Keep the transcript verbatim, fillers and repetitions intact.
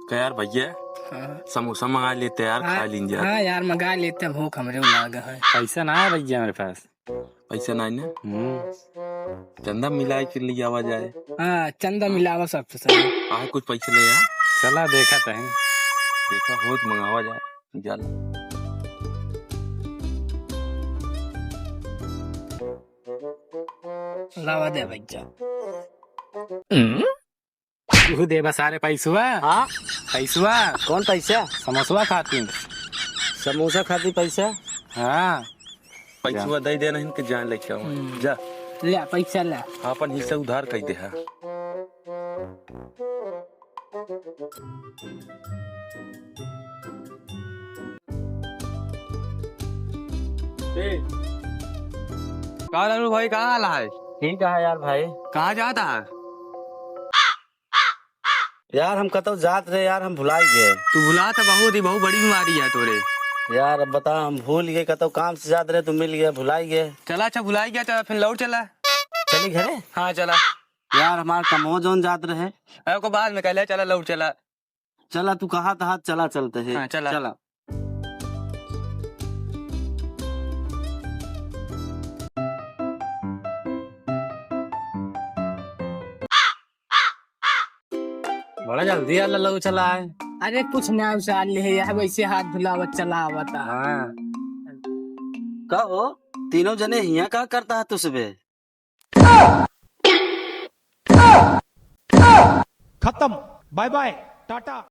का यार भैया, हाँ। समोसा मंगा लेते यार, हाँ, खा लीन जा। हाँ यार, मंगा लेते, भूख हमरे लाग है। पैसा ना है भैया मेरे पास। पैसा ना है ना? हम्म। चंदा मिला के ले आवा जाए। हाँ, चंदा मिलावा सबसे सही। आहे कुछ पैसा ले आ। चला देखा तहीं। देखा होत मंगावा जाए। चल। लावा दे भैया। तू देबा सारे पैसुआ? हाँ? पैसुआ? कौन पैसा? समोसवा खातिर। समोसा खातिर पैसा? हाँ। पैसुआ दे दे, नहीं के जान लेके आवा। हम्म। जा। ले पैसा ले। आपन हिस्सा उधार कई दे हा। का लालू भाई, का हाल है? ठीक है यार भाई। कहाँ जाता है? यार, हम कतौ जात रहे यार, हम भुलाई गए। तू भुला तो बहुत ही, बहुत बड़ी बीमारी है तोरे। यार, अब बता, हम भूल गए, कतौ काम से जात रहे, तू मिल गया, भुलाई गए। चला, अच्छा, भुलाई गया, चला, फिर लौट चला। चली घरे? हाँ, चला। यार, हमार कमो जौन जात रहे। अरे, को बाद में कहले, चला, लौट चला। चला, तू कहा था, चला, चलते हैं। हाँ, चला। चला। बड़ा जल्दी आ लल्लू चला है। अरे कुछ ना उछाल ले यार, वैसे हाथ धुलावत चला आवता। हाँ। का हो, तीनों जने हियाँ का करता है तू सुबह? खत्म, बाय बाय, टाटा।